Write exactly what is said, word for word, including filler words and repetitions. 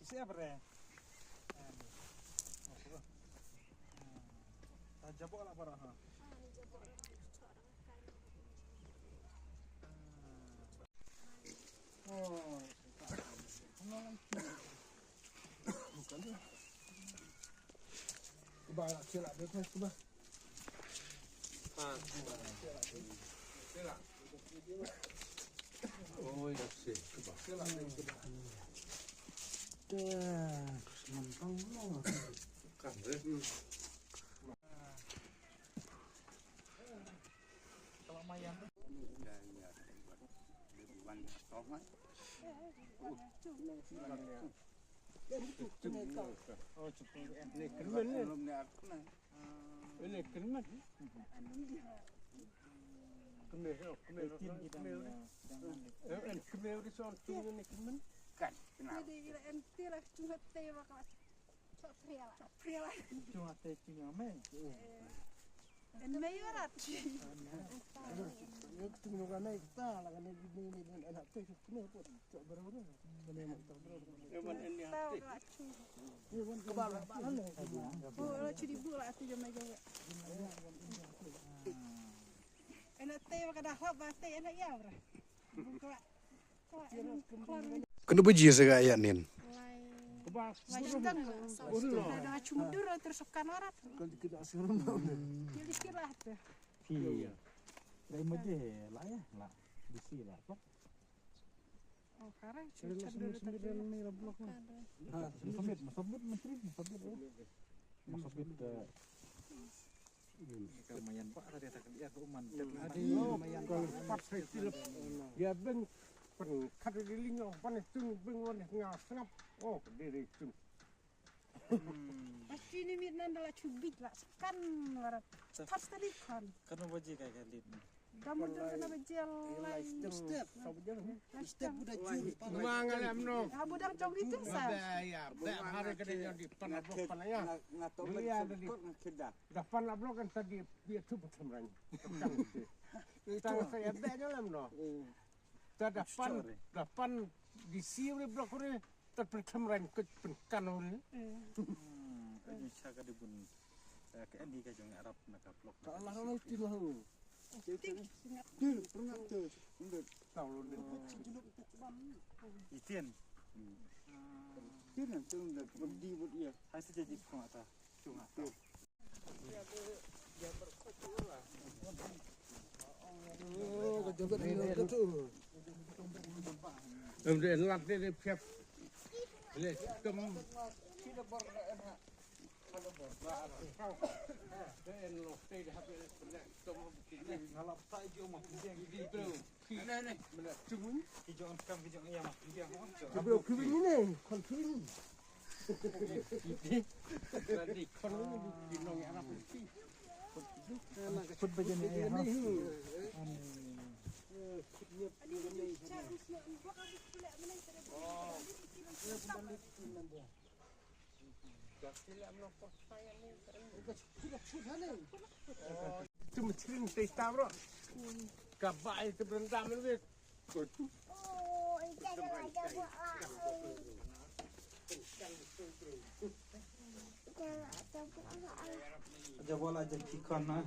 Siap re. Ta jabok lah para ha. Oh. Bukan. Cuba lah, cuba lah, cuba. Ini kemana? Kemana? Kemana? Kemana? Kemana? Kemana? Kemana? Kan, kenapa? Jadi, ila enti lah cuma teh bakal cok pria lah. Cok pria lah. Cuma teh cuma meh. En mayorat. Yo, kito nunga nai ta la kan ni ni ni anak teh kito pun cok berapa. Kene mak cok berapa. Memang ini hati. Tahu lah cuma. Kebal lah, kebal lah. Oh, lo curi bu lah tu jam aja. Enak teh makan dah hop bah teh enak ya bro. Buka. Kena biji sega ya nin. Lai. Lai seteng. Ada cuma dura terus sukan arat. Kalau kita asuran. Jadi kira tu. Iya. Dari mudi lah ya, lah. Bisi lah. Oh, kare. Sendiri ni lah blok. Ha, masabit, masabit menteri, masabit. Masabit. Ka mayan ba tadi tak dia ke uman. Aduh, kalau pas saya silap. Ya beng pen kada di linga panas tu beng warna tengah sengap. Oh, diri tu. Pasti ni mit nan dala cubit lah sekan warat. Tas tadi kan. Kan baji kai kalit. Kamu tu kena baji lai. Step, step. Step budak jur. Mangalam no. Ha budak jong di tu sa. Ya, dah hari kena yang di panah panah ya. Ngataw man sungkut ngkhida. Dapan la blok kan tadi dia tu berkemran. Tang saya bek dalam no. Tadapan dapan di siu di blok ni terberkemran ke penkan ni. Ini cakap di bun. Ke ni ka jong Arab na ka blok. Ka Allah no ti lahu. Dil pernah tu. Tahu lu. Itian. Itian tu dah berdi buat dia. Hai saja di kong atas. Cuma tu. Em de lat de de piap. Le kem. De en lo te de hab de kem. Ngalap tai jo ma. Ki jong kam ki jong ïa ma. Ki jong kam ki jong ïa ma. Ki jong kam ki jong ïa ma. Cuma cerita bro. Kabai tu berendam lebih. Aja bola aja kikon na.